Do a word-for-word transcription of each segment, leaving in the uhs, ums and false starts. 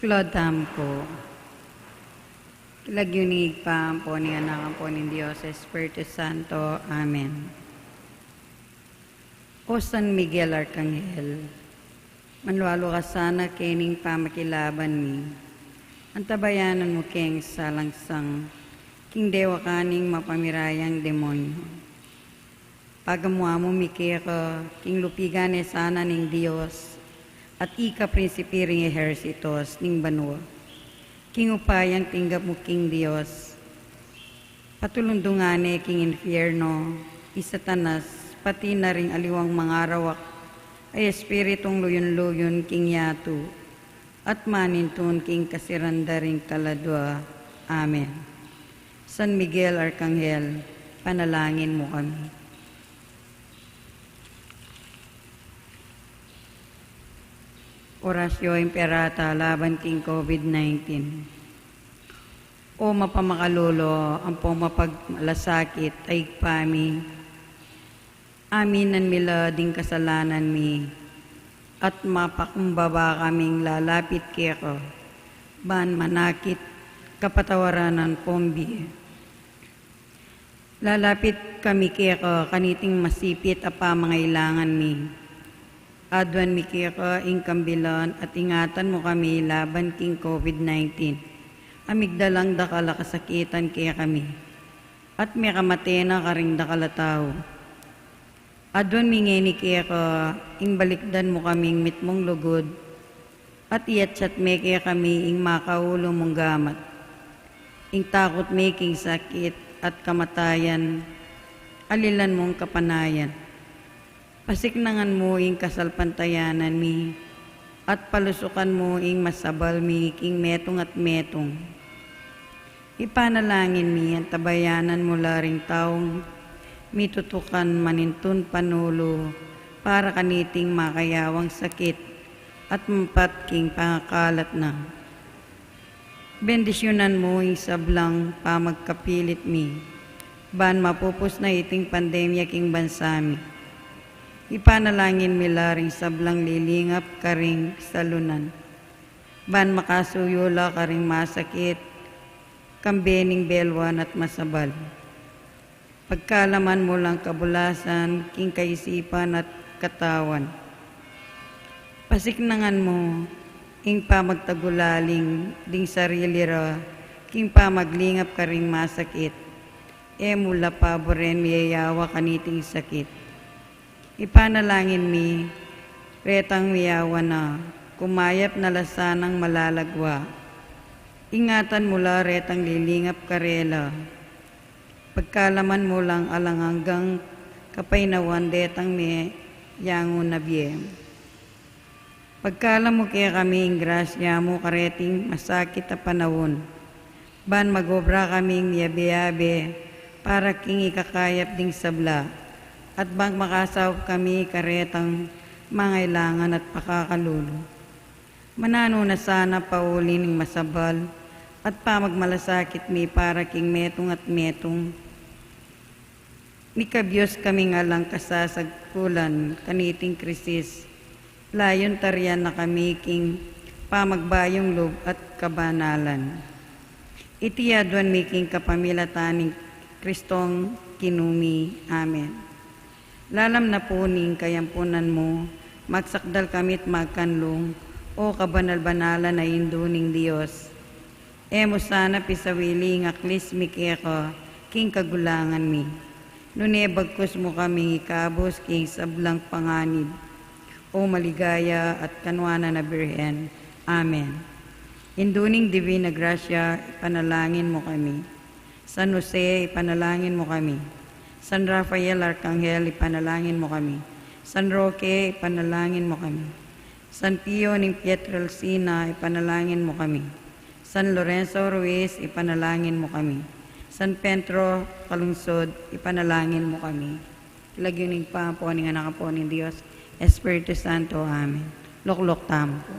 Lord, tamu pu. King lagyu ning Ibpa, ampo ning Anak, ampo ning Dios Espiritu Santo. Amen. O San Miguel Arkanghel, manlualu ka sana kening pamakilaban mi. Antabayanan mu keng salangsang king dewakan ning mapamirayang demonyo. Pagamuan mu mi keka king lupigan e sana ning Dios, at ika prinsipi ring ehersitos ning banua. King upayang tinggap mu king Dios, patulundungan ne king infierno i Satanas, pati na ring aliwang mangarawak a espiritung luyun-luyun king yatu, at manintun king kasiran da ring kaladua. Amen. San Miguel Arkanghel, panalangin mu kami. Orasyo Imperata laban king COVID nineteen. O mapamakalulu, ampo mapagmalasakit a Ibpa mi, aminan mi la ding kasalanan mi, at mapakumbaba kaming lalapit keka, ban manakit kapatawaran ampong bie. Lalapit kami keka kaniting masipit a pamangailangan mi. Aduan mi keka ing kambilan at ingatan mu kami laban king COVID nineteen. A migdalang dakal a kasakitan kekami, at mekamate na karing dakal a tau. Aduan mi ngeni keka ing balikdan mu kaming mitmung lugud, at iyatsat me kekami ing makaulu mung gamat. Ing takut mi king sakit at kamatayan, alilan mung kapanayan. Pasiknangan mu ing kasalpantayanan mi, at palusukan mu ing masabal mi king metung at metung. Ipanalangin mi, antabayanan mu la ring taung mitutukan manintun panulu para kaniting makayawang sakit at mapat king pangakalat na. Bendisyunan mu ing sablang pamagkapilit mi, ban mapupus na iting pandemya king bansa mi. Ipanalangin mi la ring sablang lilingap karing salunan, ban makasuyu la karing masakit, kambe ning beluan at masabal. Pagkalaman mu lang kabulasan king kaisipan at katawan. Pasiknangan mu ing pamagtagulaling ding sarili ra king pamaglingap karing masakit. E mu la paburen miyayawa kaniting sakit. Ipanalangin mi retang miyawa na, kumayap na la sanang malalagwa. Ingatan mu la retang lilingap karela. Pagkalaman mu lang alang anggang kapaynawan detang meyangu na bie. Pagkalam mu kekami ing grasya mu kareting masakit a panaun, ban magobra kaming miyabe-abe para king ikakayap ding sabla, at ban makasaup kami karetang mangailangan at pakakalulu. Mananu na sana pauli ning masabal at pamagmalasakit mi para king metung at metung. Mikabius kaming alang kasasagkulan kaniting krisis. Layun tarian na kami king pamagbayung lub at kabanalan. Iti aduan mi king kapamilatan ning Kristong Ginu mi. Amen. Lalam na pu ning kayampunan mu, magsakdal kami't magkanlung, O kabanal-banalan a Indu ning Dios. E mu sana pisawili ing aklis mi keka king kagulangan mi, nune bagkus mu kaming ikabus king sablang panganib, O maligaya at kanuanan a Birhen. Amen. Indu ning Divina Grasya, ipanalangin mu kami. San Jose, ipanalangin mu kami. San Rafael Arkanghel, ipanalangin mu kami. San Roque, ipanalangin mu kami. San Pio ning Pietrelcina, ipanalangin mu kami. San Lorenzo Ruiz, ipanalangin mu kami. San Pedro Calungsod, ipanalangin mu kami. Lagyu ning Ibpa, ampo ning Anak, ampo ning Dios Espiritu Santo. Amen. Lukluk tamu pu.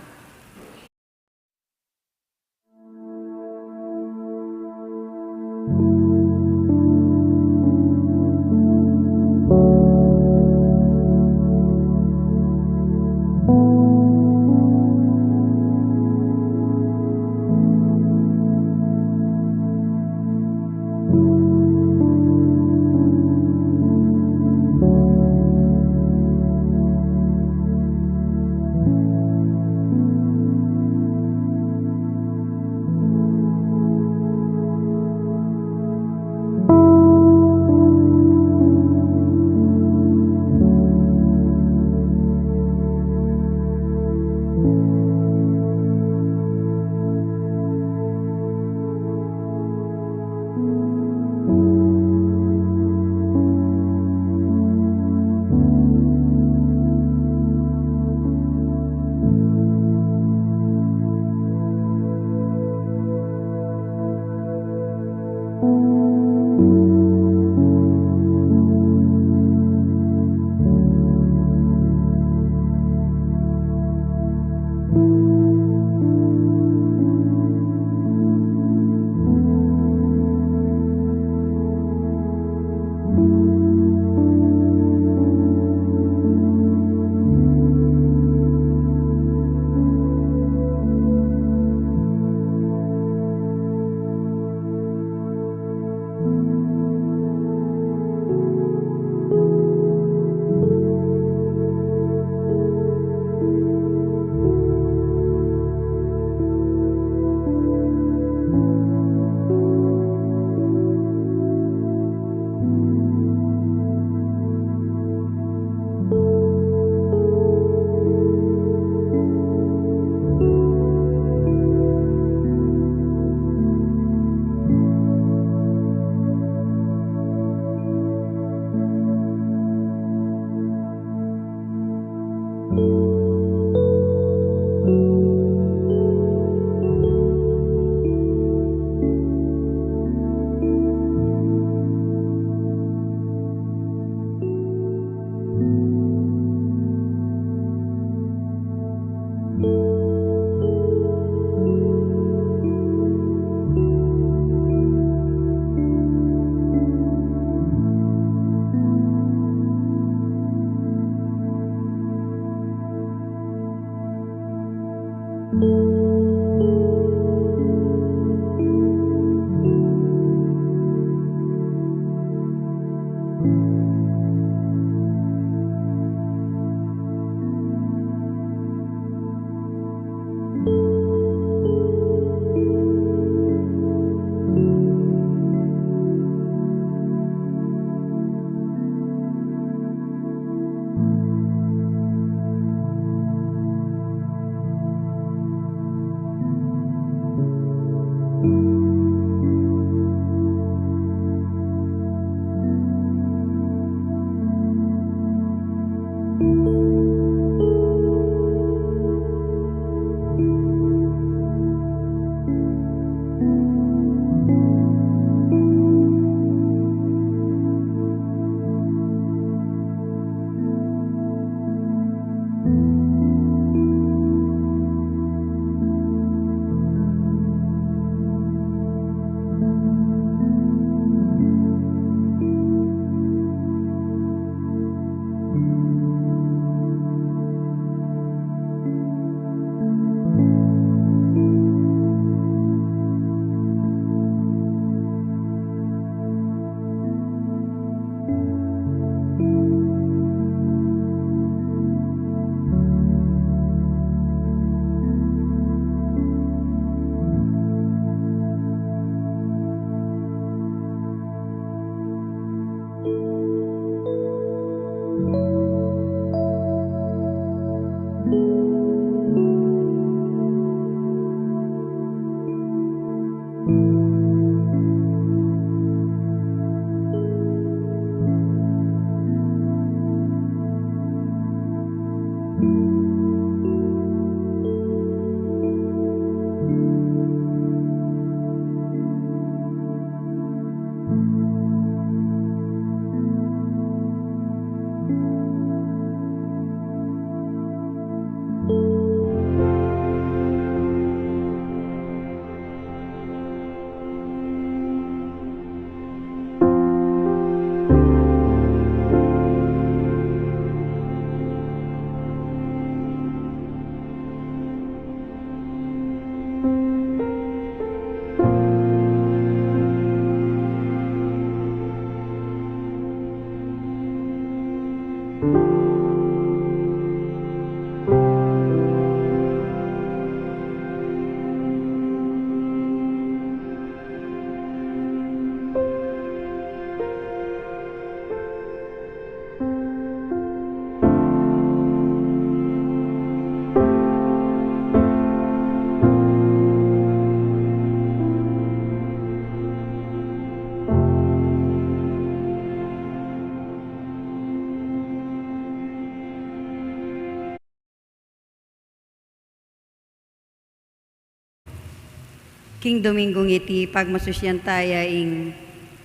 King Domingung iti, pagmasusyan taya ing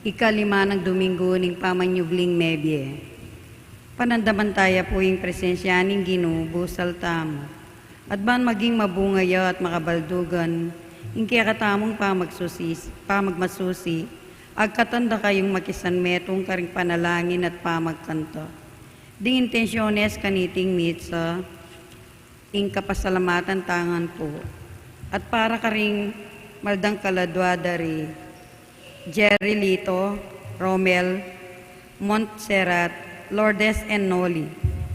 ikalima nang Domingu ning pamanyubling mebie. Panandaman taya pu ing presensya ning Ginu, busal tamu. At ban maging mabunga ya at makabaldugan ing kekatamung pamagsusi, pamagmasusi, agkatan da kayung makisanmetung karing panalangin at pamagkanta. Ding intensyones kaniting mitsa, ing kapasalamatan tangan pu. At para karing maldang kaladua dari Jerry Lito, Romel, Montserrat, Lourdes and Noli,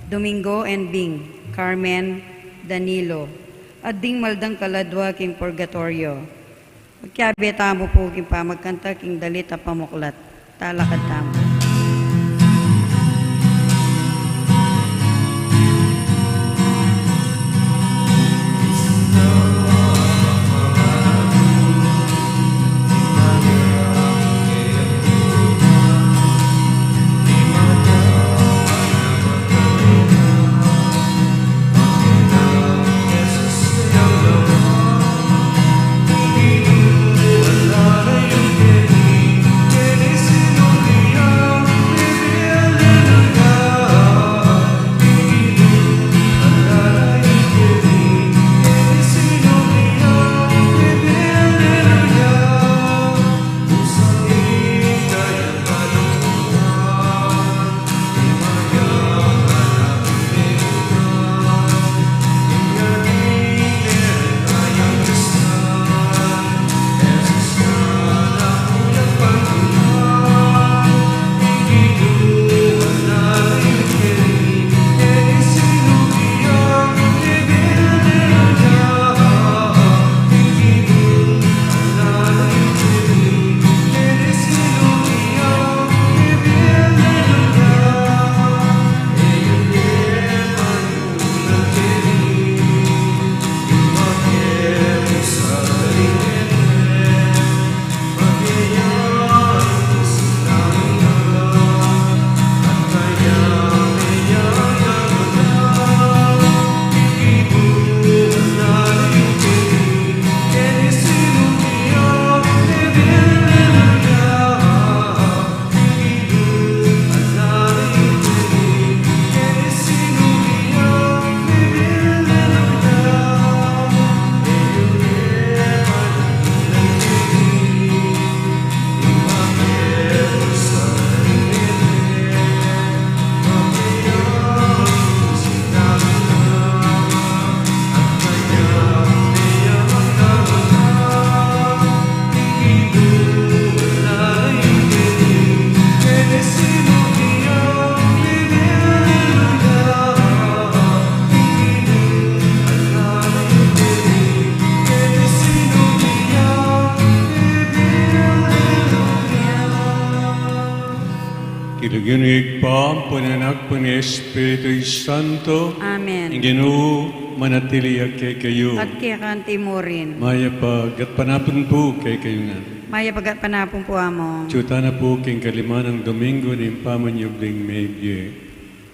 Domingo and Bing, Carmen, Danilo, at ding maldang kaladua king purgatorio. Magkiabe tamu pu king pamagkanta king dalit a pamuklat. Talakad tamu. King lagyu ning Ibpa, ampo ning Anak, ampo ning Espiritu Santo. Amen. Ing Ginu manatili ya kekayu. At keka naman murin. Mayap a gatpanapun pu kekayu ngan. Mayap a gatpanapun pu, Among. Atyu tana pu king kalima nang Domingo ning pamanyubling mebie.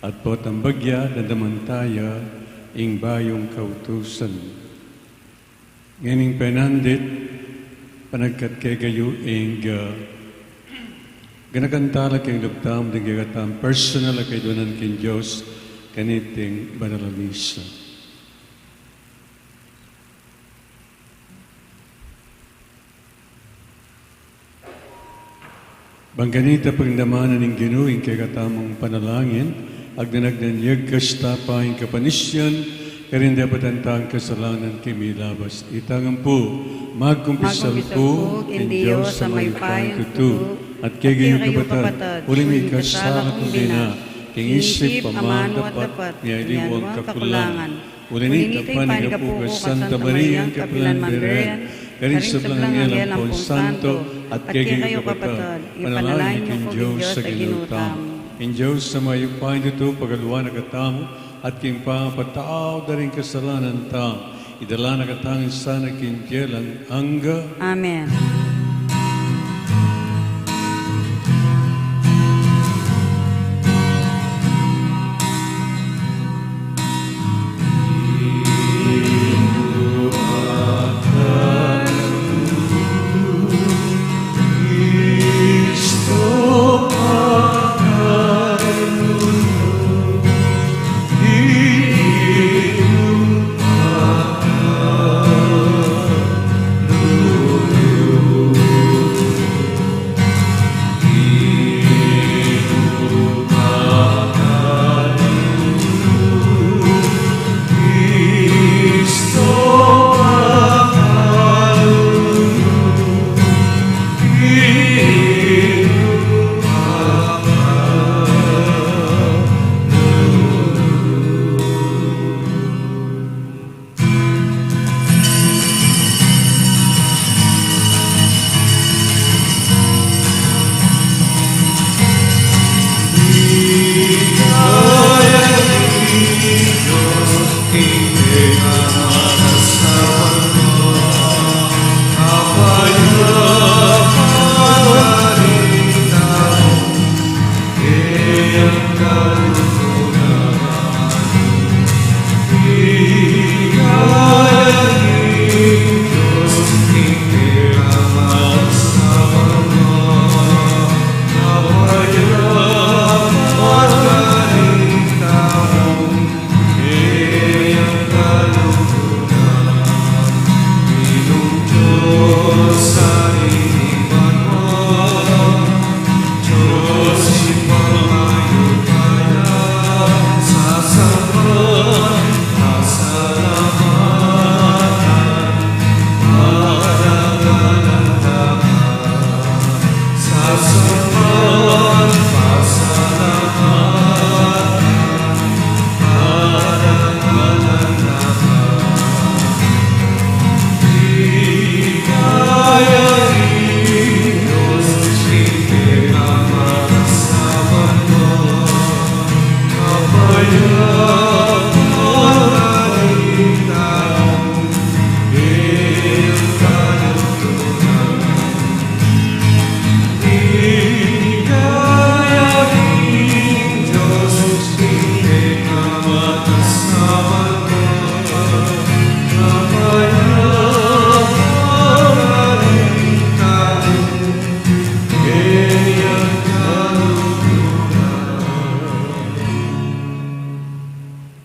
At potang bagya, damdaman taya ing bayung kautusan. Ngening penandit, panagkat kekayu ing, ah, ganakan tala king lub tamu ding kekatamung personal a kayduanan king Dios kaniting banal a misa. Bang kanita pagdamanan ning Ginu ing kekatamung panalangin, agdan-agdan ya kasta pa ing kapanisyan, karin dapatan tang kasalanan king milabas. Itang ampo, magkumpisal pu king Dios a mayupayang tutu, at kekayu kapatad, uling mikasala kung dina, king isip, amanu at dapat, king aliwang kakulangan. Uli na nita, panyawad pu kang Santa Maria, kapilan Birhen, karing sablang anghel ampon santo, at kekayu kapatad, ipanalangin yu king Dios a Ginu tamu. Ing Dios a mayupayang tutu, pagaluan na katamu, at king pamapatawad da ring kasalanan tamu, idala na katamu sana king bie alang angga. Amen.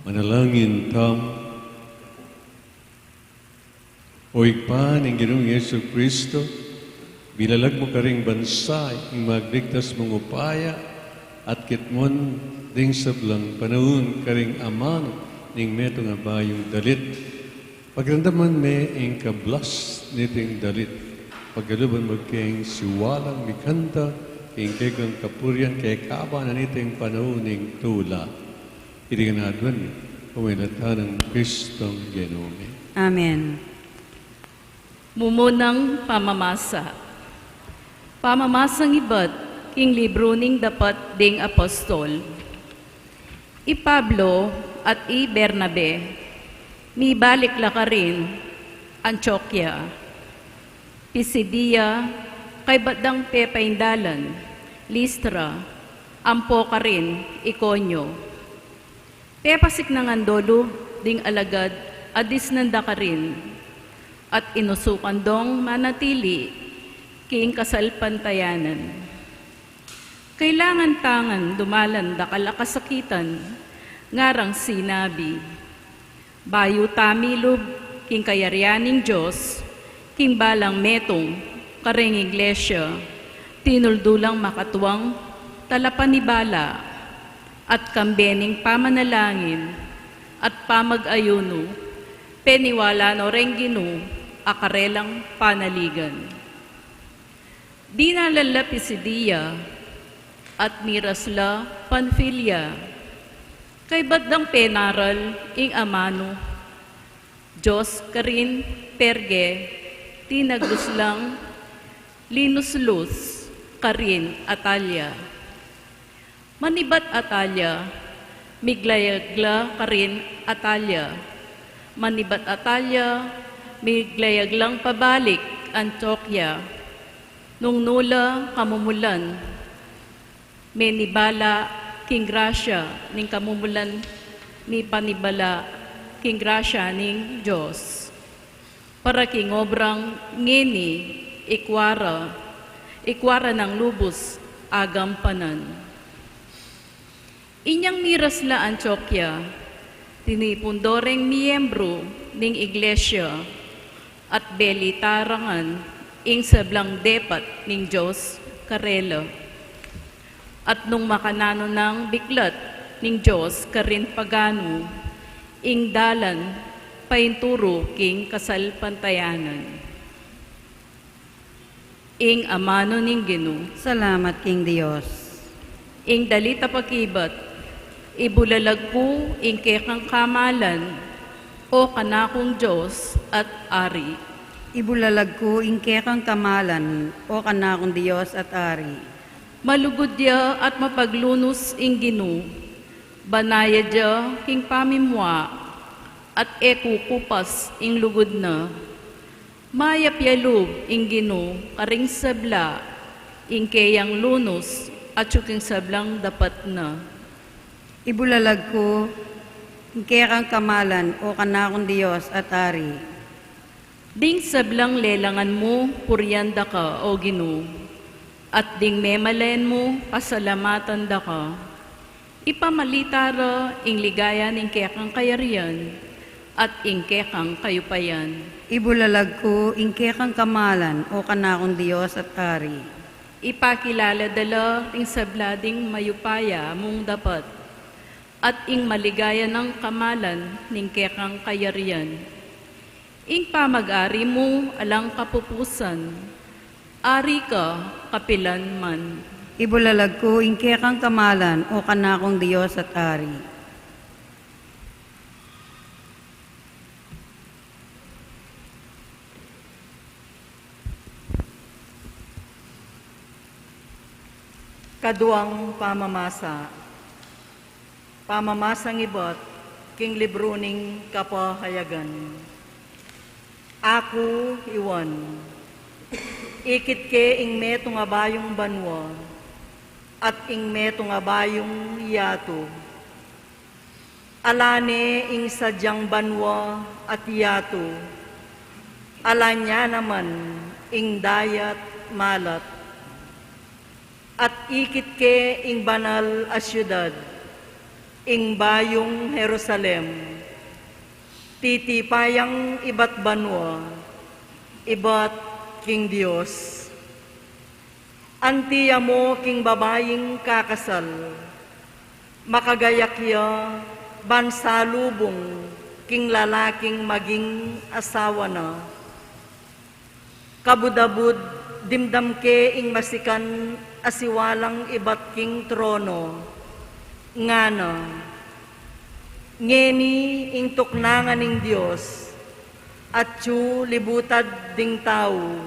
Manalangin tamu. O Ibpa ning Ginung Jesucristo, bilalag mu karing bansa ing magligtas mung upaya, at kitmon ding sablang panaun karing amanu ning metung a bayung dalit. Pagramdaman me ing kablas niting dalit, pagaluban mu keng siwalang mikanta king kekang kapurian kekaba na niting panaun ning tula. Iti ngan aduan mi, pamilatan nang Kristong Ginu mi. Amen. Mumunang pamamasa. Pamamasang ibat, King libru ning dapat ding apostol. I Pablo at i Bernabe, mibalik la karin Antioquia, Pisidia, kaybat dang pepaindalan Listra, ampo karin Iconio. Pepasiknangan do lub ding alagad a disnan da karin, at inusukan dong manatili king kasalpantayanan. Kailangan tang dumalan dakal a kasakitan, ngarang sinabi. Bayu ta milub king kayarian ning Dios, king balang metung kareng iglesia, tinuldu lang makatuang talapanibala, at kambe ning pamanalangin at pamag-ayunu, peniwala no reng Ginu a karelang panaligan. Dinalan la Pisidia, at miras la Panfilia. Kaybat dang penaral ing amanu Dios karin Perge, tinagus lang Linuslus karin Atalia. Manibat Atalia, miglayag la karin Atalia. Manibat Atalia, miglayag lang pabalik Antioquia. Nung nu la kamumulan, menibala king grasya ning kamumulan, mipanibala king grasya ning Dios. Para king obrang ngeni, ikwa ra, ikwa ra nang lubus agampanan. Inyang miras la Antioquia, tinipun do reng miyembru ning iglesia, at belitarangan ing sablang depat ning Dios karela. At nung makananu nang biklat ning Dios karin paganu, ing dalan painturu king kasalpantayanan. Ing amanu ning Ginu. Salamat king Dios. Ing dalit a pakibat. Ibulalag ku ing kekang kamalan, o kanakung Dios at Ari. Ibulalag ku ing kekang kamalan, o kanakung Dios at Ari. Malugud ya at mapaglunus ing Ginu, banaya ya king pamimua, at e kukupas ing lugud na. Mayap ya lub ing Ginu karing sabla, ing keyang lunus atyu king sablang dapat na. Ibulalag ku ing kekang kamalan, o kanakung Dios at Ari. Ding sablang lelangan mu purian da ka, o Ginu, at ding memalen mu pasalamatan da ka. Ipamalita ra ing ligaya ning kekang kayarian at ing kekang kayupayan. Ibulalag ku ing kekang kamalan, o kanakung Dios at Ari. Ipakilala da la ring sabla ding mayupaya mung dapat, at ing maligaya nang kamalan ning kekang kayarian. Ing pamag-ari mu alang kapupusan, ari ka kapilan man. Ibulalag ku ing kekang kamalan, o kanakung Dios at Ari. Kaduang pamamasa. Pamamasang ibat king libru ning Kapahayagan. Aku i Juan, ikit ke ing metung a bayung banua, at ing metung a bayung yatu. Ala ne ing sadyang banua at yatu, ala ne naman ing dayat malat. At ikit ke ing banal a siudad, ing bayung Jerusalem, titipa yang ibat banua, ibat king Dios. Anti ya mu king babaing kakasal, makagayak ya ban salubung king lalaking maging asawa na. Kabud-abud dimdam ke ing masikan a siwalang ibat king trono, ngana, ngeni ing tuknangan ning Dios, atyu libutad ding tau.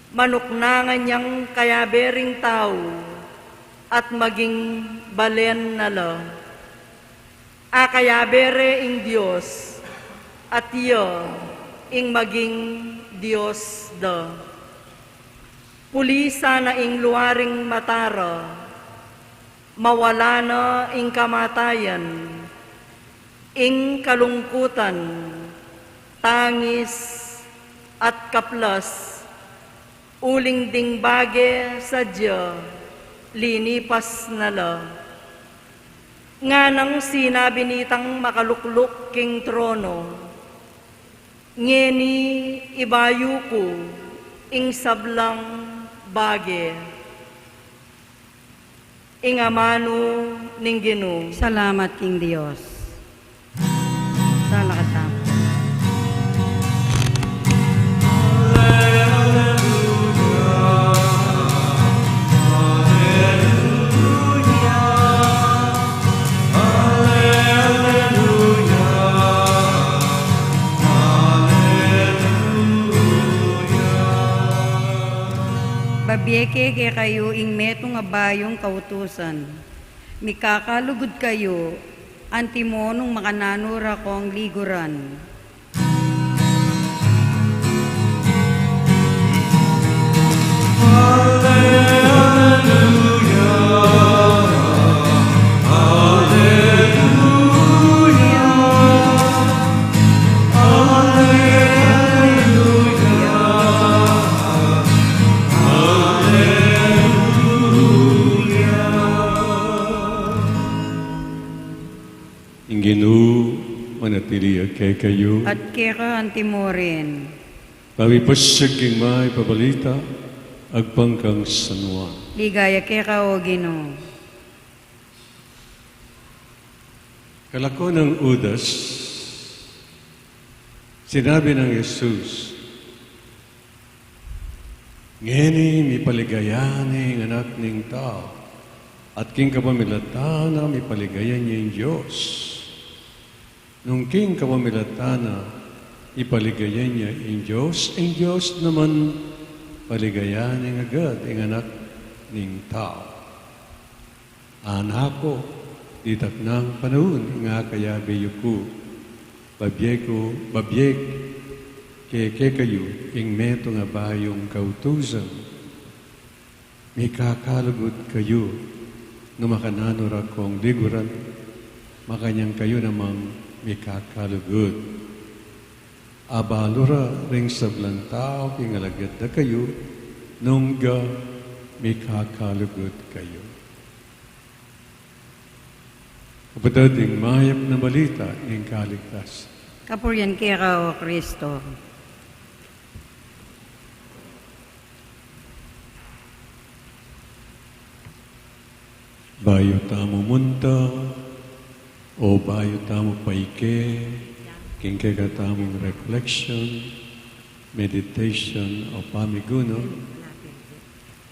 Manuknangan yang kayabe ring tau at maging balen na la. Akayabe re ing Dios, at iya ing maging Dios da. Pulisan na ing luaring mata ra, mawala na ing kamatayan, ing kalungkutan, tangis, at kaplas, uling ding bage sadya linipas na la. Nganang sinabi nitang makalukluk king trono, "Ngeni ibayu ku ing sablang bage." Ing amanu ning Ginu. Salamat king Dios. Sala ka tamu. Babie ke kekayu ing metung a bayung kautusan. Mikakalugud kayu, antimo nung makananu ra kong liguran. Ing Ginu manatili ya kekayu. At keka antimo rin. Pawi pasiag king Mayap a Balita agpang kang San Juan. Ligaya keka, O Ginu. Kalako nang Judas, sinabi nang Jesus, "Ngeni mipaligaya ne ing Anak ning Tau, at king kapamilatan na mipaligaya ne ing Dios. Nung king kapamilatan na mipaligaya ne ing Dios, ing Dios naman paligaya neng agad ing Anak ning Tau." Anak ku, ditak nang panaun ing akayabe yu ku. Babie ku, babie ke kekayu ing metung a bayung kautusan. Mikakalugud kayu, nung makananu ra kong liguran, makanyan kayu namang mikakalugud. Abalu ra ring sablang tau king alagad da kayu, nung ga mikakalugud kayu. Kapatad, ing mayap na balita ning kaligtasan. Kapurian keka, O Kristo. Bayu tamu munta, o bayu tamu paike king kekatamung reflection, meditation, o pamigunu,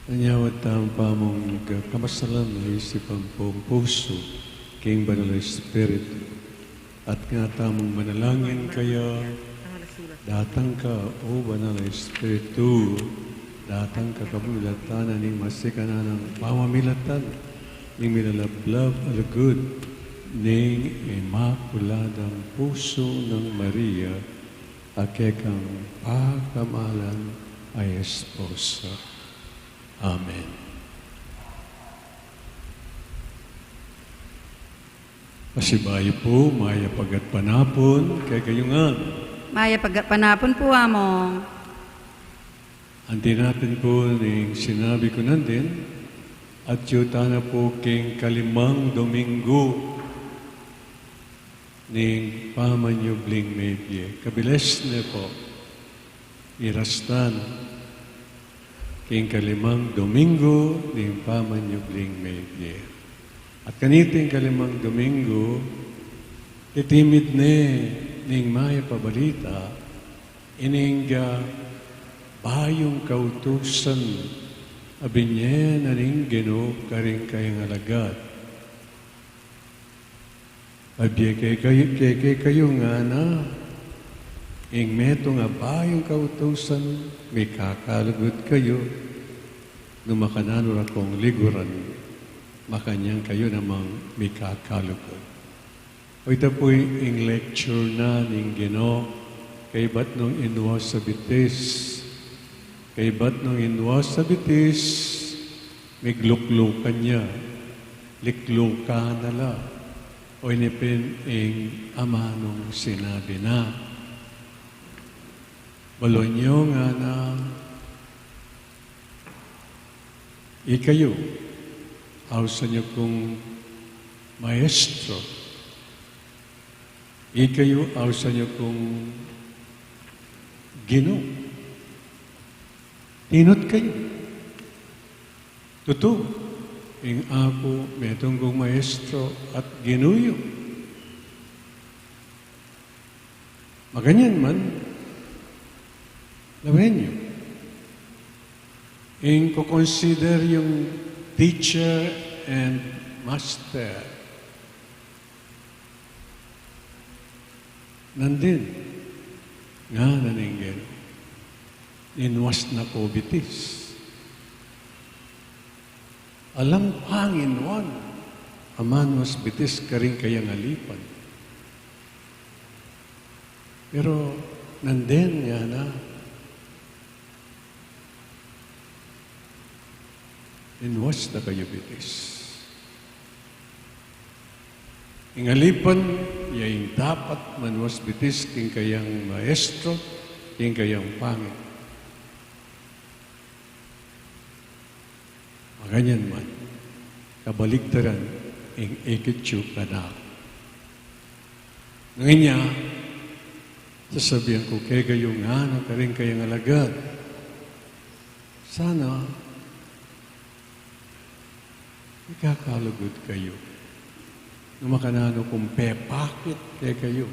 anyawad tamu pamung kamasalan a isip ampong pusu king Banal a Espiritu. At nga tamung manalangin kaya, datang ka, O Banal a Espiritu, datang ka kapamilatan na ning masikan a pamamilatan ning milalablab a lugud ning Imakuladang Pusu nang Maria, a kekang pakamalan a esposa. Amen. Pasibayu pu, mayap a gatpanapun kekayu ngan. Mayap a gatpanapun pu, Among. Anti na pin pu ning sinabi ku nandin, atyu tana pu king kalimang Dominggu ning pamanyubling mebie. Kabilis ne pu. Iras tana king kalimang Dominggu ning pamanyubling mebie. At kaniting kalimang Dominggu, itimid ne ning mayap a balita ining bayung kautusan a binye na ning Ginu karing kayang alagad. Babie ke kekayu, ke kekayu ngana, Ing metung a bayung kautusan, mikakalugud kayu, nu makananu ra kung liguran, makanyan kayu namang mikakalugud. O ita pu ing lecture na ning Ginu, kaybat nung inuas a bitis. Kaybat nung inuas a bitis, migluklukan ya, liklukan na la. O ini pin ing amanung sinabi na. Balu yu ngana, ikayu, ausan yu kung maestro. Ikayu, ausan yu kung Ginu. Tinut kayu. Tutu, ing aku metung kung maestro at Ginu yu. Makanyan man, lawen yu. Ing kukonsider yung teacher and master. Nandin, ngana ning Ginu, inuas na ku bitis. Alang panginuan a manuas bitis karing kayang alipan. Pero nandin, ngana, inuas na kayu bitis. Ing alipan, ya ing dapat manuas bitis king kayang maestro, king kayang pangit. Makanyan man, kabaliktaran ing ikit yu kanaku. Nganyan, sasabian ku kekayu ngana karing kayang alagad, sana ikakalugud kayu. Nu makananu kung pepakit kekayu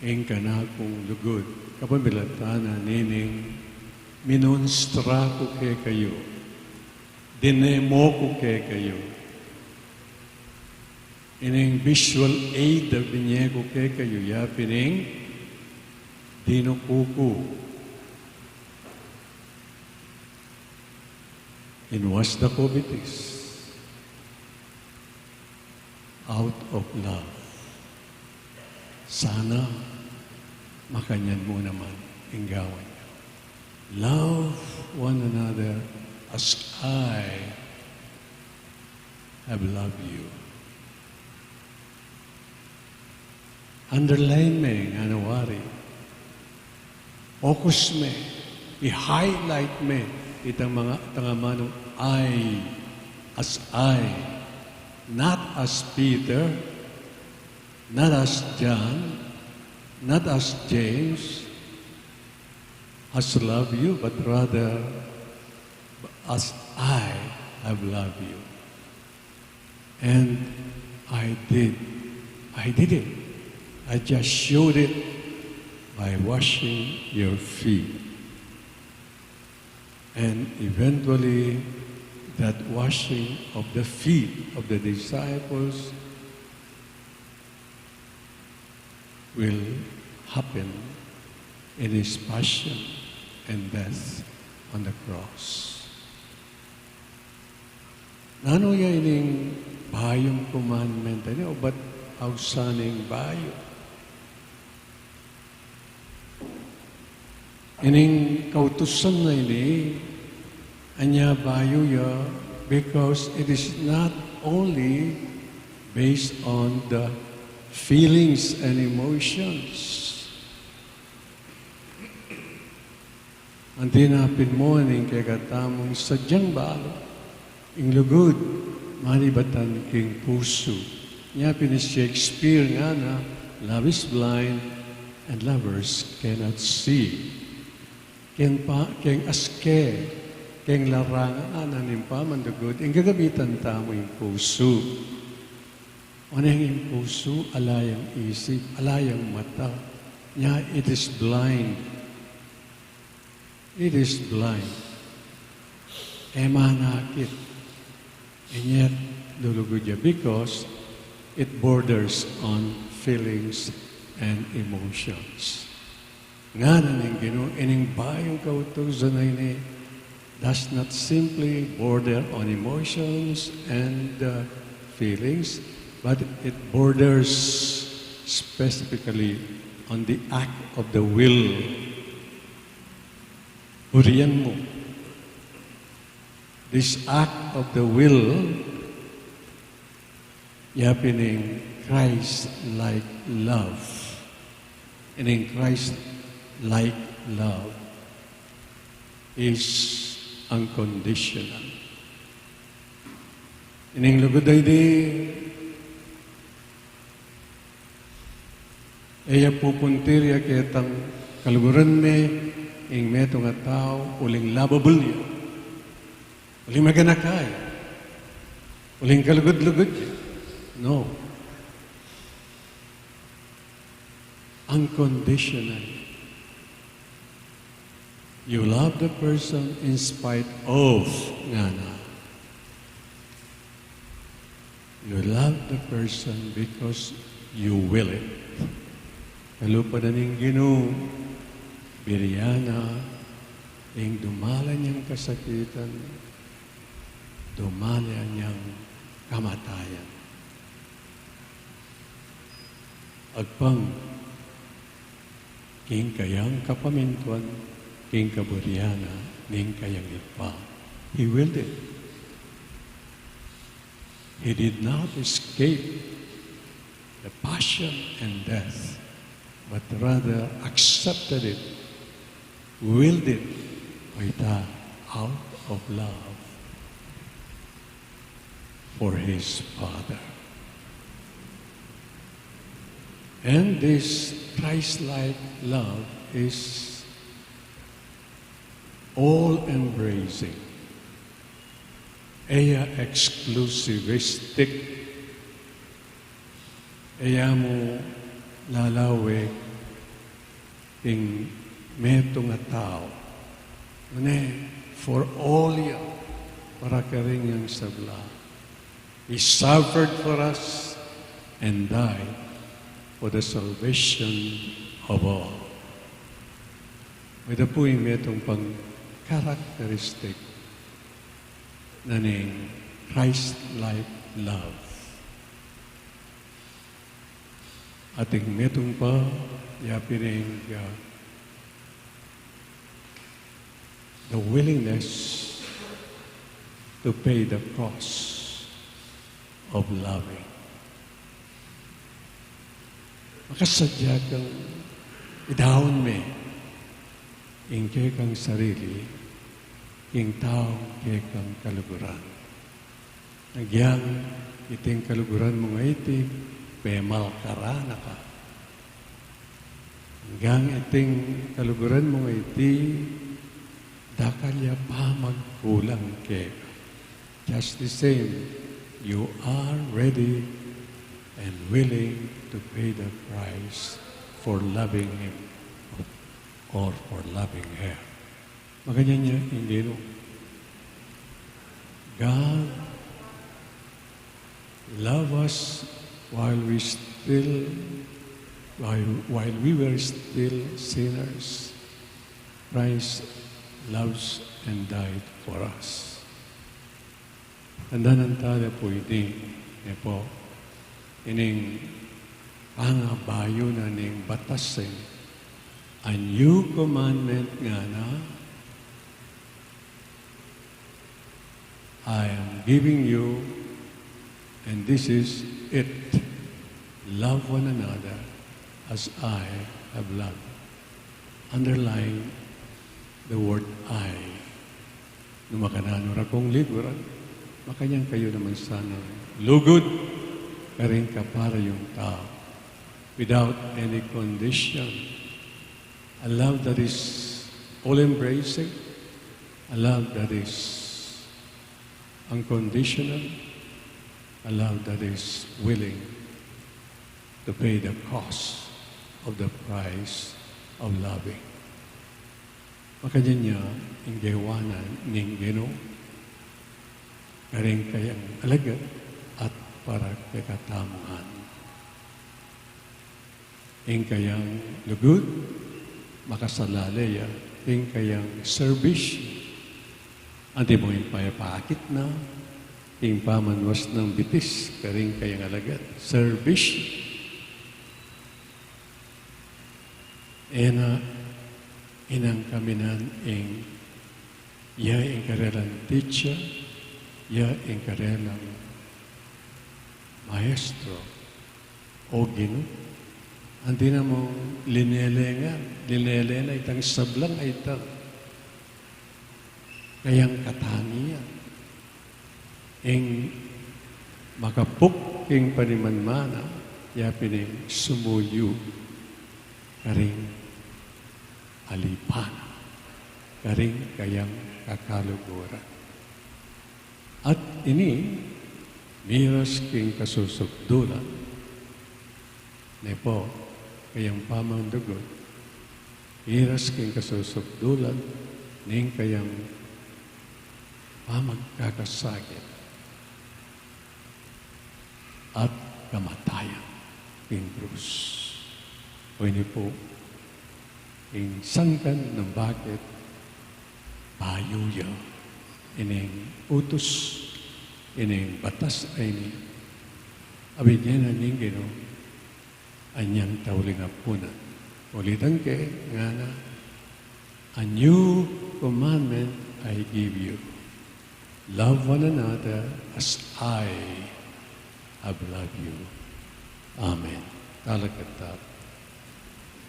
ing kanakung lugud, kapamilatan na nining minonstra ku kekayu, dinemo ku kekayu, ining visual aid a binye ku kekayu, ya pin ing dinuku ku. Inuas da ku bitis out of love. Sana makanyan mu naman ing gawan yu. Love one another as I have loved you. Underline me, ngana wari. Focus me, i-highlight me itang manga, itang amanung I, as I, not as Peter, not as John, not as James, has loved you, but rather as I have loved you. And I did. I did it. I just showed it by washing your feet. And eventually, that washing of the feet of the disciples will happen in his passion and death on the cross. Nanu ya ining bayung commandment, ani, o bat ausan ing bayu? Ining kautusan na ini, anya bayu ya, because it is not only based on the feelings and emotions. Anti na pin mu ning kekatamung sadyang balu, ing lugud, manibatan king pusu. Nya pin i Shakespeare ngana, "Love is blind and lovers cannot see." Keng pa, keng aske, keng larangan na ning pamandugud, ing gagamitan tamu ing pusu. Oneng ing pusu, ala yang isip, ala yang mata. Nya, it is blind. It is blind. E manakit. And yet, lulugud ya because it borders on feelings and emotions. Ngana ning Ginu, ining bayung kautusan a ini does not simply border on emotions and, uh, feelings, but it borders specifically on the act of the will. Burian mu. This act of the will, ya pin ing Christ-like love. And in Christ-like love is unconditional. Ining lugud a ini, e ya pupuntir ya ketang kaluguran me, ing metung a tau, uling lovable ya, uling maganaka ya, uling kalugud-lugud ya. No. Unconditional. You love the person in spite of, ngana. You love the person because you will it. Kalupa na ning Ginu, birian na ing dumalan yang kasakitan, dumalan yang kamatayan. Agpang king kayang kapamintuan, king kaburian na ning kayang Ibpa. He willed it. He did not escape the passion and death, but rather accepted it, willed it, by the, out of love for his Father. And this Christ-like love is all-embracing. E ya exclusivistic. E ya mu lalawe king metung a tau. Nune, for all ya, para karing yang sabla. He suffered for us and died for the salvation of all. Mayta pu ing metung pang characteristic na ning Christ-like love. Atin metung pa, ya pin ing, uh, the willingness to pay the cost of loving. Makasadya kang idaun me ing kekang sarili king taung kekang kaluguran. Agyang iting kaluguran mung iti, pemalkaran na ka. Agyang iting kaluguran mung iti, dakal ya pamagkulang keka. Just the same, you are ready and willing to pay the price for loving him or for loving her. Makanyan ya ing Ginu. God love us while we still, while, while we were still sinners. Christ loves and died for us. Tandaan tala pu ini, ne pu, ining pangabayu na ning batas, a new commandment ngana, I am giving you, and this is it, love one another as I have loved. Underline the word I. Nung makananu ra kung liguran, makanyan kayu naman sana lugud karing kapara yung tau, without any condition. A love that is all-embracing, a love that is unconditional, a love that is willing to pay the cost of the price of loving. Makanyan ya ing gewa na ning Ginu karing kayang alagad at para kekatamu ngan. Ing kayang lugud, makasalale ya, ing kayang service, anti mo ing payapakit na, ing pamanwas nang bitis, karing kayang alagad, service. E na, inang kaminan ing, ya ing karelang teacher, ya ing karelang maestro, o Ginu. Anti na mung linele nga, linele na itang sablang a ita. Kayang katangian. Ing makapuk king panimanmana, ya pin ing sumuyu karing alipan, karing kayang kakaluguran. At ini, miras king kasusukdulan, ne po, kayang pamandugut, miras king kasusukdulan, ning kayang pamagkakasakit at kamatayan king krus. O ini po, ing sangkan nang bakit bayu ya ining utus, ining batas a ini, abigyan na ning Ginu, anyang tauling apunan. Ulitan ke, ngana, "A new commandment I give you. Love one another as I have loved you." Amen. Talakad tamu.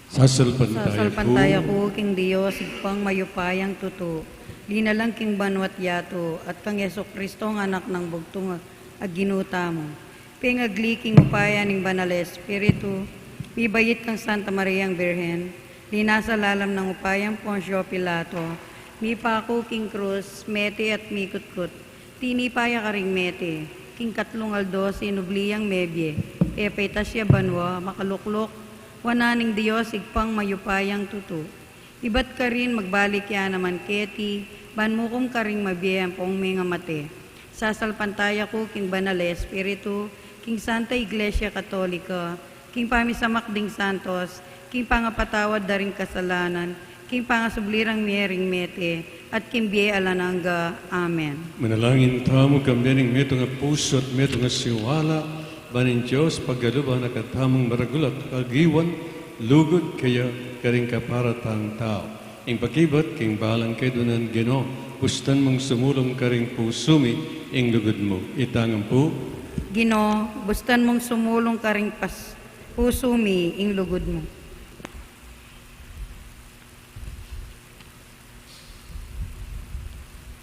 Sasalpantaya Sasalpantaya ku ku king Dios, Ibpang mayupayang tutu, linalang king banua't yatu, at kang Jesucristo, a Anak nang bugtung a Ginu tamu. Pengagli king upaya ning Banal a Espiritu, mibait kang Santa Mariang Birhen, linasa lalam nang upayang Poncio Pilato, mipaku king krus, mete at mikutkut. Tinipa ya karing mete, king katlung aldo sinubli yang mebie, pepaitas ya banua, makalukluk wanan ning Dios Ibpang mayupayang tutu. Ibat karin magbalik ya naman keti, ban mukum karing mabie ampong mengamate. Sasalpantaya ku king Banal a Espiritu, king Santa Iglesia Katolika, king pamisamak ding santos, king pangapatawad da ring kasalanan, king pangasubli rang mie ring mete, at king bie alang angga. Amen. Manalangin tamu, kambe ning metung a pusu at metung a siwala, ban ing Dios pagaluban na katamung maragul a kagiwan, lugud kaya karing kaparatang tau. Ing pakibat king balang kedunan, Ginu, bustan mung sumulung karing pusu mi ing lugud mu. Itang ampu. Ginu, bustan mung sumulung karing pas-, pusu mi ing lugud mu.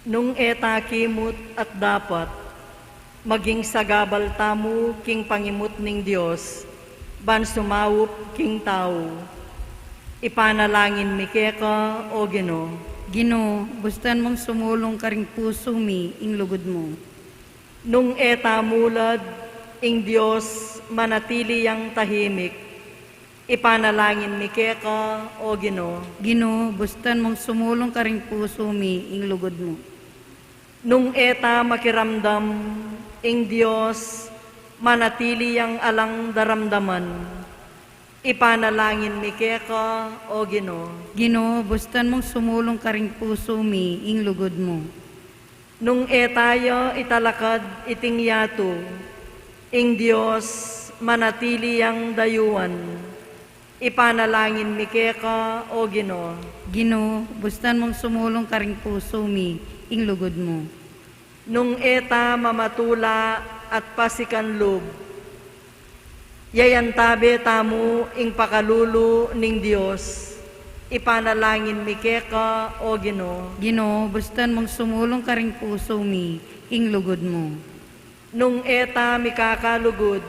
Nung e ta kimut at dapat, maging sagabal tamu king pangimut ning Dios, ban sumaup king tau. Ipanalangin mi keka, o Ginu. Ginu, bustan mung sumulung karing pusu mi ing lugud mu. Nung e ta mulad, ing Dios manatili yang tahimik. Ipanalangin mi keka, o Ginu. Ginu, bustan mung sumulung karing pusu mi ing lugud mu. Nung e ta makiramdam, ing Dios manatili yang alang daramdaman. Ipanalangin mi keka, o Ginu. Ginu, bustan mung sumulung karing pusu mi ing lugud mu. Nung e ta ya italakad iting yatu, ing Dios manatili yang dayuan. Ipanalangin mi keka, o Ginu. Ginu, bustan mung sumulung karing pusu mi ing lugud mu. Nung e ta mamatula at pasikan lub, yayantabe tamu ing pakalulu ning Dios. Ipanalangin mi keka, o Ginu. Ginu, bustan mung sumulung karing pusu mi ing lugud mu. Nung e ta mikakalugud,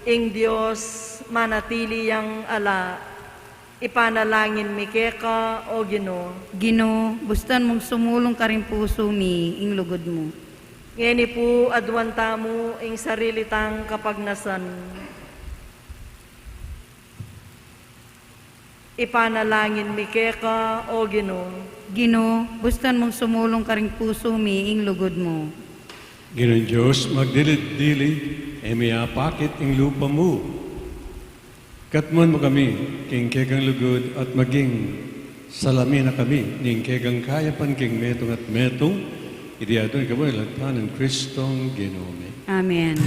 ing Dios manatili yang ala. Ipanalangin mi keka, o Ginu. Ginu, bustan mung sumulung karing pusu mi ing lugud mu. Ngeni pu, aduan tamu ing sarili tang kapagnasan. Ipanalangin mi keka, o Ginu. Ginu, bustan mung sumulung karing pusu mi ing lugud mu. Ginung Dios magdilid-dili, e miyapakit ing lupa mu. Katmuan mu kami king kekang lugud at maging salamin na kami ning kekang kayapan king metung at metung. Iti aduan king kapamilatan nang Kristong Ginu mi. Amen.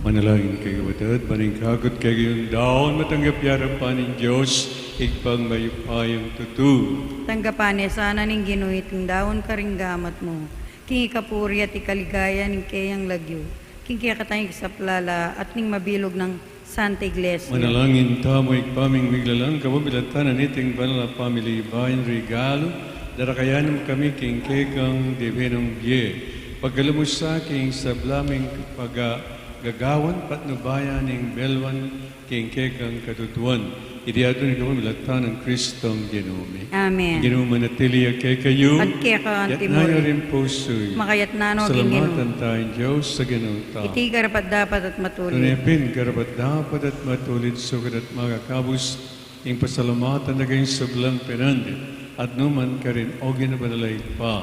Manalangin kayu, kapatad, ban ing kakut kekayung daun matanggap ya king arapan ning Dios, Ibpang mayupayang tutu. Tanggapan na sana ning Ginu iting daun karing gamat mu, king ikapuri at ikaligaya ning keyang lagyu, king kekatang ikasaplala at ning mabilug nang Santa Iglesia. Manalangin tamu. Ibpa ming miglalang, kapamilatan na niting banal a pamilibayan regalu, darakayan mu kami king kekang dibinung bie. Pagkalub mu sa king sabla ming pagagagawan, patnubayan ning belwan king kekang katutuan. Iti aduan king kapamilatan nang Kristong Ginu mi. Amen. Ing Ginu manatili ya kekayu. At keka antimu rin. Yatna yu ring pusu yu. Makayatna no king Ginu. Pasalamatan taya ing Dios a Ginu ta. Iti karapat-dapat at matulid. Tune pin karapat-dapat at matulid, sukat at makakabus ing pasalamatan da kang sablang penandit at nu man karin, o Ginu banal a Ibpa,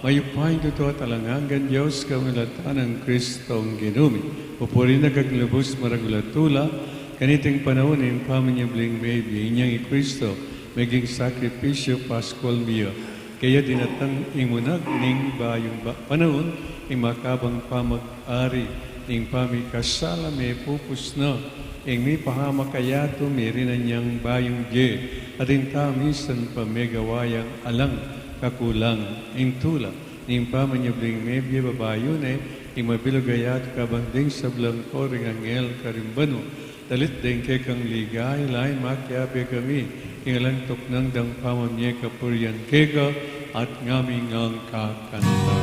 mayupayang tutu at alang anggang Dios, kapamilatan nang Kristong Ginu mi. Pupurian da ka king lubus maragul a tula, kaniting panaun ning pamanyubling mebie, inyang i Kristo meging sakripisyu paskual mi ya. Kaya dinatang ing munag ning bayung ba-, panaun, ing makabang pamag-ari ning pamikasala, mepupus na ing mipahamak a yatu, mirinan yang bayung bie, at ing tamisan pa megawa yang alang kakulang. Ing tula ning pamanyubling mebie, babayun ne ing mabilug a yatu kabang ding sablang koring anghel karing banua. Dalit deng kekang ligaya, lain makiabe kami king alang tuknang dang pamamie kapurian keka at ngaming ngang kakanta.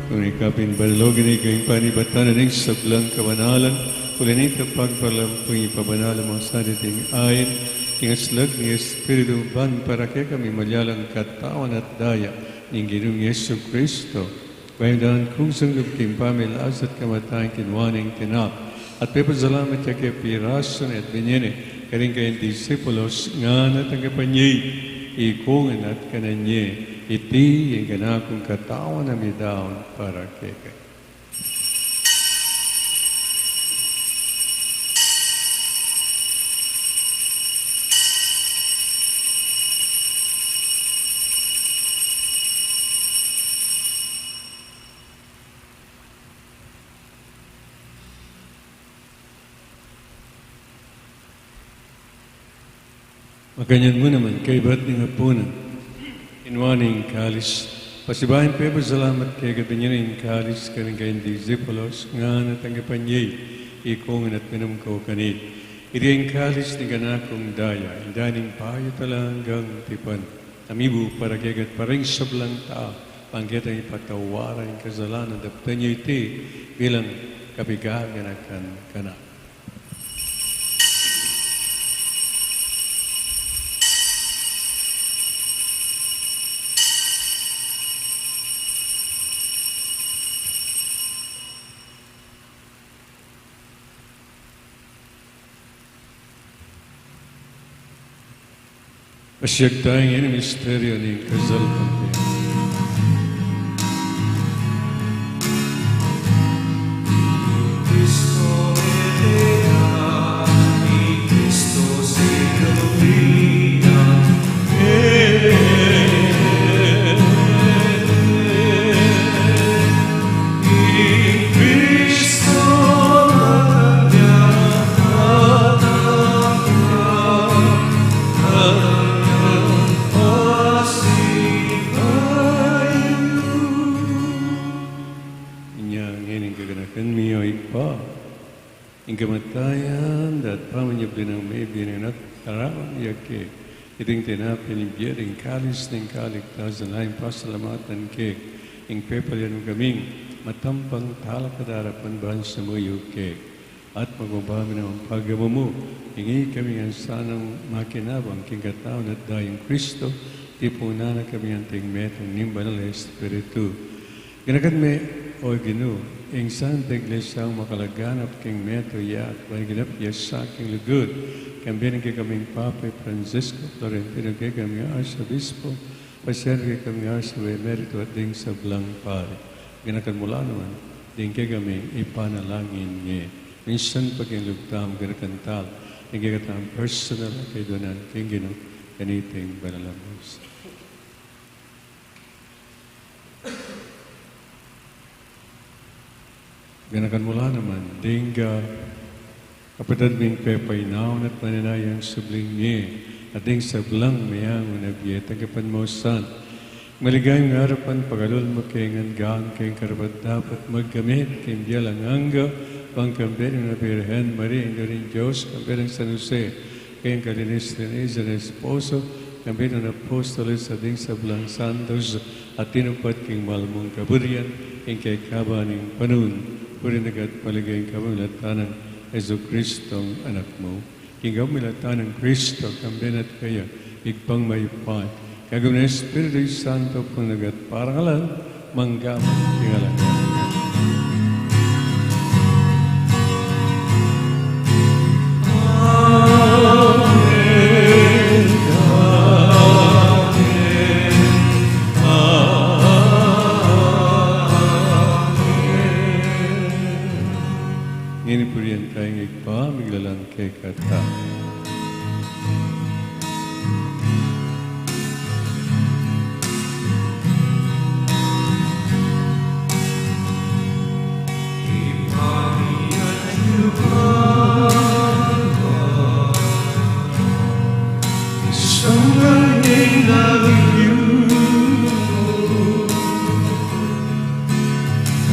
Nune kapin banal, o Ginu, ika ing panibatan na ning sablang kabanalan, uli na nita pagpalampung ipabanalan mu sa niting ain, king aslag ning Espiritu, ban para kekami maging katawan at daya ning Ginung Jesucristo. Bayu dang kusang lub king pamilas at kamatayan, kinua ne ing tinapa, at pepasalamat ya keka, pirasu ne at binie ne karing kayang disipulos, ngana tanggapan ye, ikongan at kanan ye, iti ing kanakung katawan a midaun para kekayu. Makanyan mu naman, kaybat ning apunan, kinua ne ing kalis, pasibayu yang pepasalamat keka, binie ne ing kalis karing kayang disipulos, ngana tanggapan ye, ikongan at minum kayu kaniti. Iti ing kalis ning kanakung daya, ing daya ning bayu at alang anggang tipan, a mibu para kekayu at para king sablang tau, bang keta ipatawad ing kasalanan. Daptan ye iti bilang kapiganaka kanaku. Pasiag tamu king misteryu ning kasalpantayanan. Inya ngeni ing kaganakan mi, o Ibpa, ing kamatayan da at pamanyubli nang mebie ning Anak, tarawan mi keka. Iting tinape ning bie at ing kalis ning kaligtasan, ing pasalamatan ke, ing pepalian mu kaming matampang talakad arapan ban sumuyu keka at magpaunlad ning pagmamanu, ing ikami ngan sanang makinabang king katawan at dayang Kristo, tipunan na kami anting metung ning Banal a Espiritu. Ganakan me, o Ginu, ing Santa Iglesia mung makalaganap king metung ya at ban ginap ya sa king lugud, kambe ning kekaming Papa Francisco, Florentino, kekaming Arsobispo, pasian, kekaming Arsobispo Emerito at ding sablang pari. Ganakan mu la naman ding kekaming ipanalangin ngeni. Minsan pa king lugud tamu, ganakan tala ing kekatamung personal a kaiduanan king Ginu, kaniting banal a misa. Ganakan mu la naman ding kapatad ming pepainaun at manenaya king subling mie, at ding sablang meangu na bie, tanggapan mu sana king maligayang arapan, pakalulu mu kami ngan king karapat-dapat magkamit king bie alang angga, bang kambe ning Birhen Maria, Indu ning Dios, kambe nang San Jose, king kalinis-linisan nang esposo, kambe ning apostoles at ding sablang santos a tinupad king mal mung kaburian king kekaban ning panaun, purian da ka at paligayan ka, pamilatan nang Jesucristong Anak mu. King kapamilatan nang Kristo, kambe na at kaya, Ibpang mayupaya, king lagyu ning Espiritu Santo, purian da ka at parangalan, mangga man king alang angga. Amen. Amen. Amen. Ngeni purian taya ing Ibpa, miglalang kekatamu.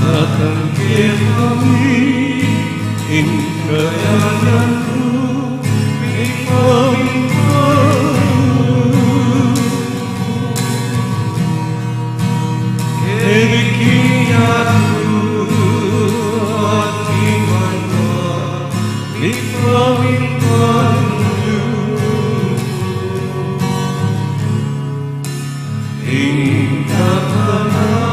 Datang kekami ing kayarian mu, mipamintuan keni king yatu anti banua, mipamintuan ing kakanan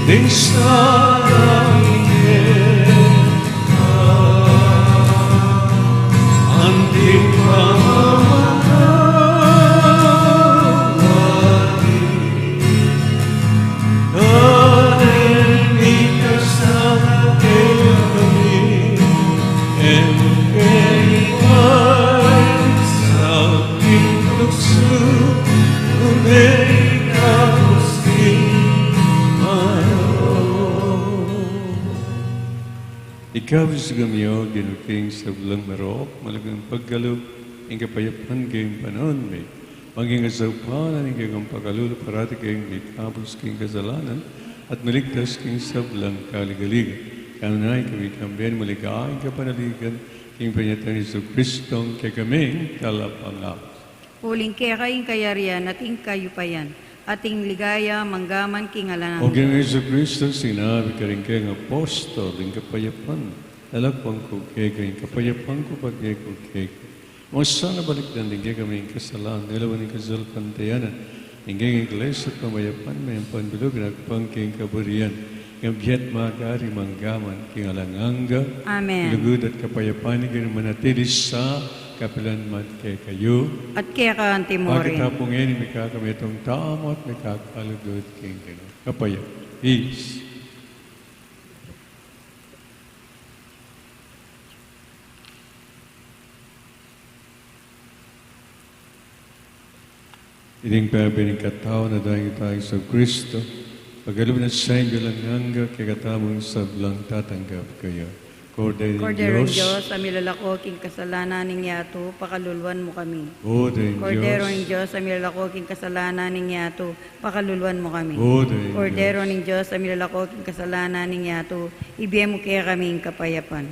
Ding salang e, anting pamamagari, karin mikasala kekami, e mu ke ibie king tuksu, nune ikabus king marok. Ikabus kami, O Ginu, king sablang marok, malagang pagkalub ing kapayapan king panaun mi. Maging kasaupan ning kekang pakalulu parati kaming mikabus king kasalanan at maligtas king sablang kaligaligan. Kanyan ikami kambe maligaya king kapanaligan king panyatang Jesucristo a kekaming Talapangabus. Uling keka ing kayarian at ing kayupayan at ing ligaya mangga man king alang angga. O Ginu Jesucristo, sinabi mu karing kekang apostol, ing kapayapan lalakwan ku kekayu, ing kapayapan ku ibie ku kekayu. Manga sana balikdan ding kekaming kasalanan, lawan ing kasalpantayanan ning kekang Iglesia at pamayapan me, ing pambilug na agpang king kaburian, ing mabie at magari mangga man king alang angga. Amen. Lugud at kapayapan ning Ginu manatili sa kapilan man kekayu. At keka anti mu rin. Pakit ta pu ngeni mikakametung tamu at mikakalugud king Ginu. Kapayap. Peace. Iting pepin ing katawan at daya ning Ginu Jesucristo, pakalub na sa ing alang angga, kekatamung sablang tatanggap kaya. Kordero ning Kordero ning Dios. Dios, a milalako king kasalanan ning yatu, pakaluluan mu kami. Kordero ning Dios. Kordero ning Dios, a milalako king kasalanan ning yatu, pakaluluan mu kami. Kordero ning Dios. Kordero ning Dios, a milalako king kasalanan ning yatu, ibie mu kekami ing kapayapan.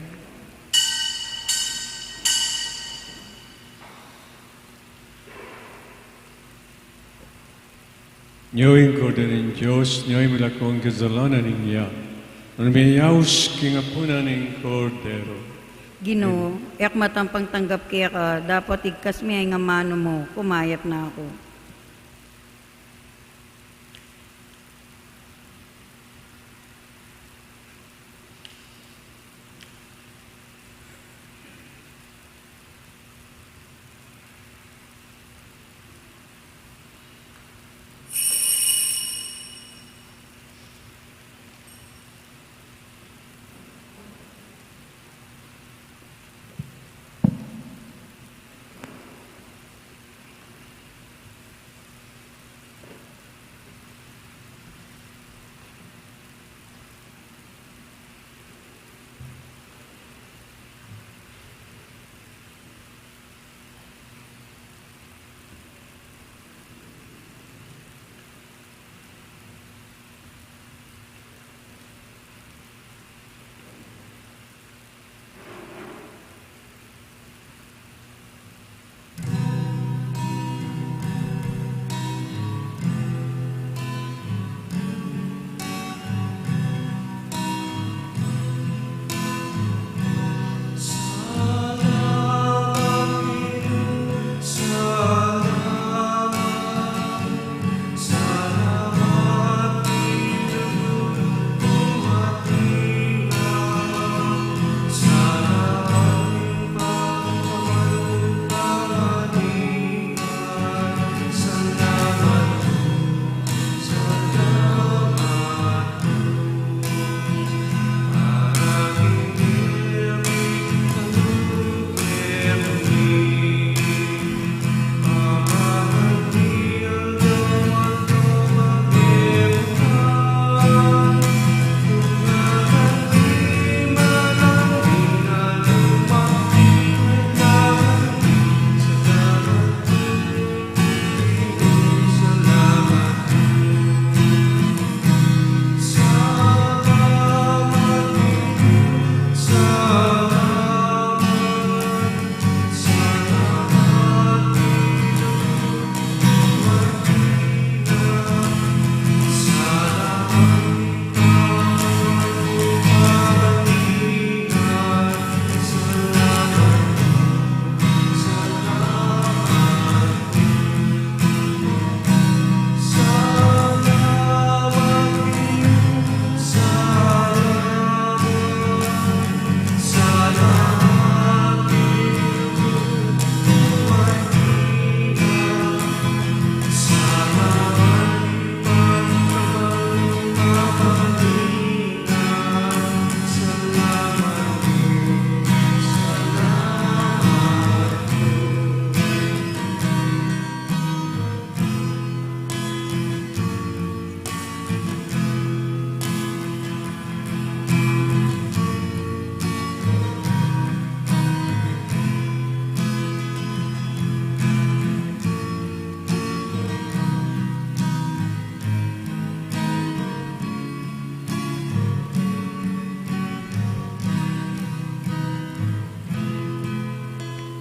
Nyo ing Kordero ning Dios, nyo ing milalako king kasalanan ning yatu. Nune miyaus king apunan ning Kordero. Ginu, e ku matampang tanggap keka, dapot igkas mu ing amanu mu, kumayap na ku.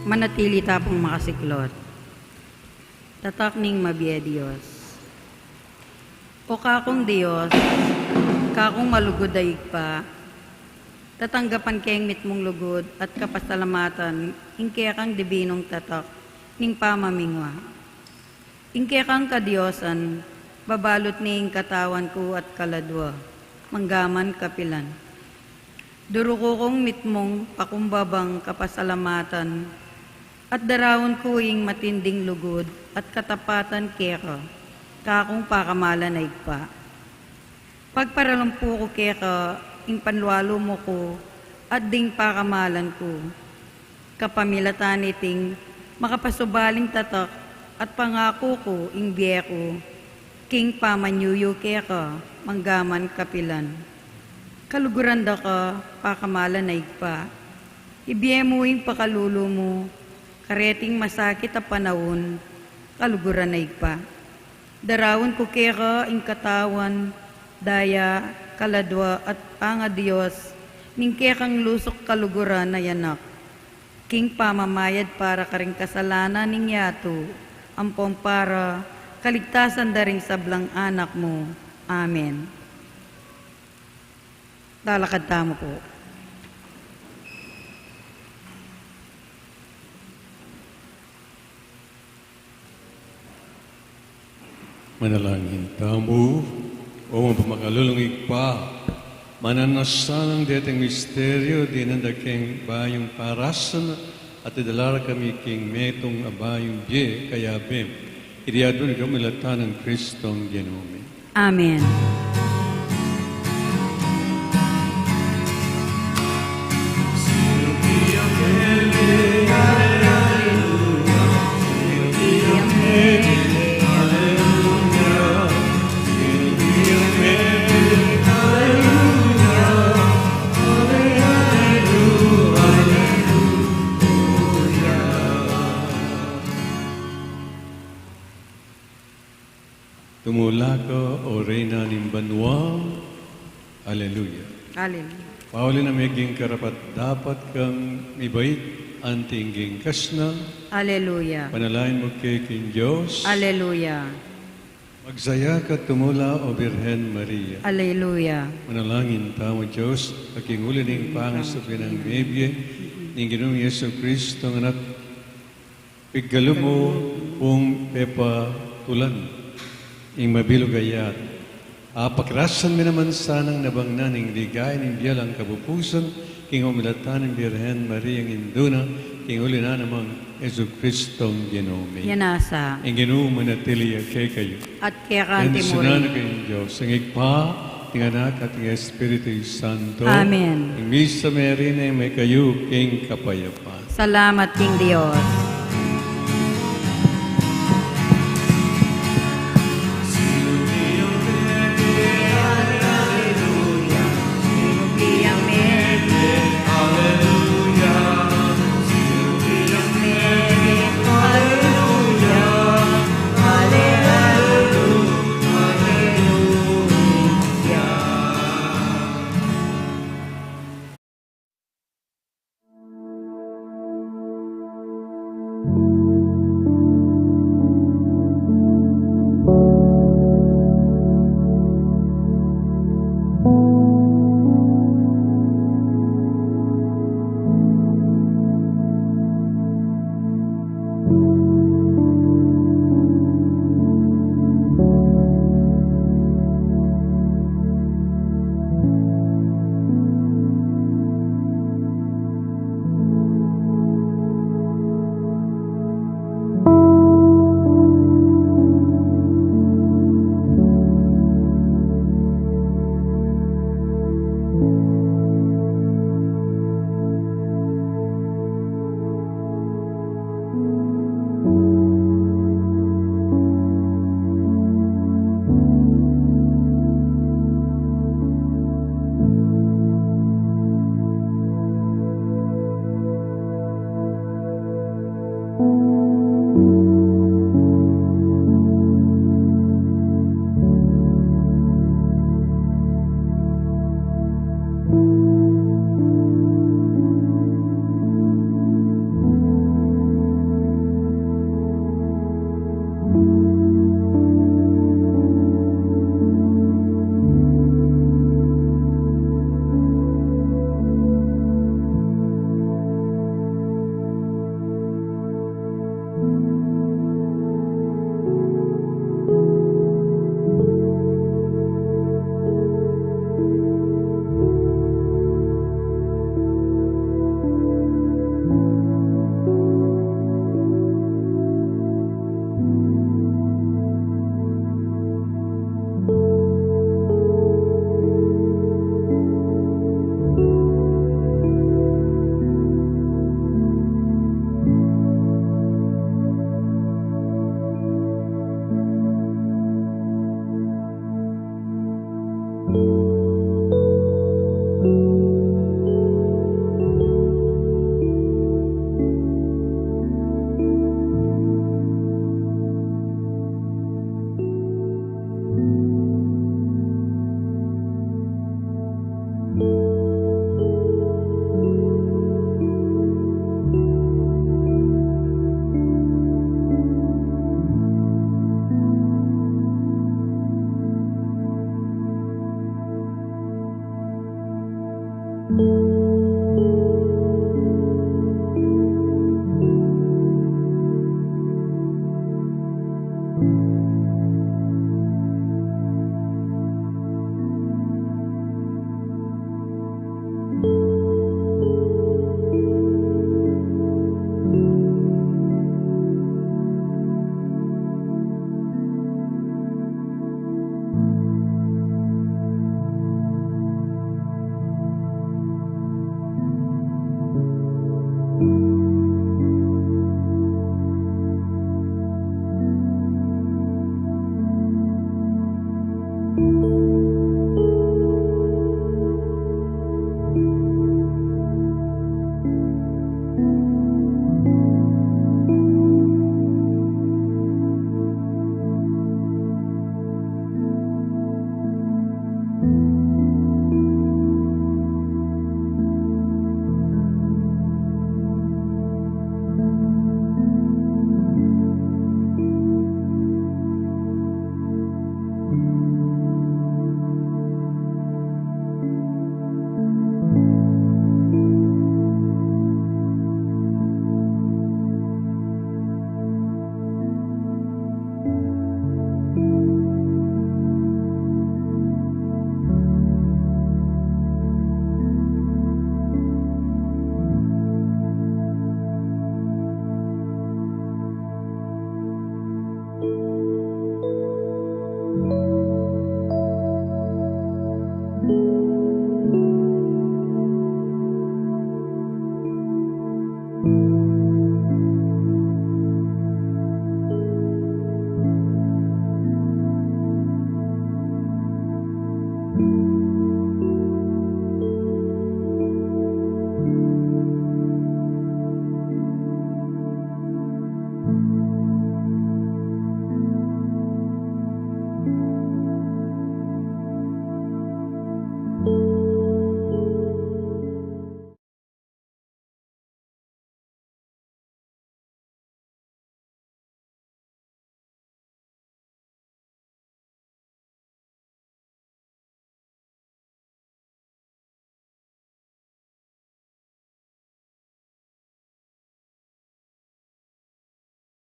Manatili ta pung makasiklod. Tatak ning mabie Dios. O kakung Dios, kakung malugud a Ibpa, tatanggapan keng mitmung lugud at kapasalamatan ing kekang dibinung tatak ning pamamingwa. Ing kekang kadiosan, babalut ne ing katawan ku at kaladwa, manggaman kapilan. Duruku kung mitmung pakumbabang kapasalamatan, at daraun ku ing matinding lugud at katapatan keka, kakung pakamalan a Ibpa. Pagparalampu ku keka ing panlualumu ku at ding pakamalan ku. Kapamilatan iting makapasubaling tatak at pangaku ku ing bie ku, king pamanyuyu keka, manggaman kapilan. Kaluguran da ka, pakamalan a Ibpa. Ibie mu ing pakalulu mu, kareting masakit a panaun, kaluguran a Ibpa. Daraun ku keka ing katawan, daya, kaladwa at pangadios, ning kekang lusuk kaluguran a Anak. King pamamayad para karing kasalanan ning yatu, ampong para kaligtasan da ring sablang anak mu. Amen. Lalakad tamu pu. Manalangin tamu. O mapamakalulung Ibpa, mananasan nang deting misteryu, dinan da keng bayung parasan, at idala ra kami king metung a bayung bie, kayabe mu iti, aduan kami latan nang Kristong Ginu mi. Amen. Tumula ka, o Reyna ning banua. Aleluya. Aleluya. Pauli na meging karapat-dapat kang mibait anti ing king kasna. Aleluya. Panalangin mu ke king Dios. Aleluya. Magsaya ka tumula, o Birhen Maria. Aleluya. Manalangin tamu, Dios, a king uli ning pangasubli nang mebie ning Ginung Jesucristo, anak Piggalu mu pung pepatulan ing mabilug a yatu. Pakarasan mi naman sanang nabangnan ing ligaya ning bie alang kapupusan, king pamilatan ning Birhen Maria, ing Indu na, king uli na namang Jesucristong Ginu mi. Yan asa. Ing Ginu manatili ya kekayu. At keka anti mu rin. Bendisyunan na kayu ning Dios, ing Ibpa, ing Anak, at ing Espiritu Santo. Amen. Ing misa meri ne, mekayu king kapayapan. Salamat king Dios.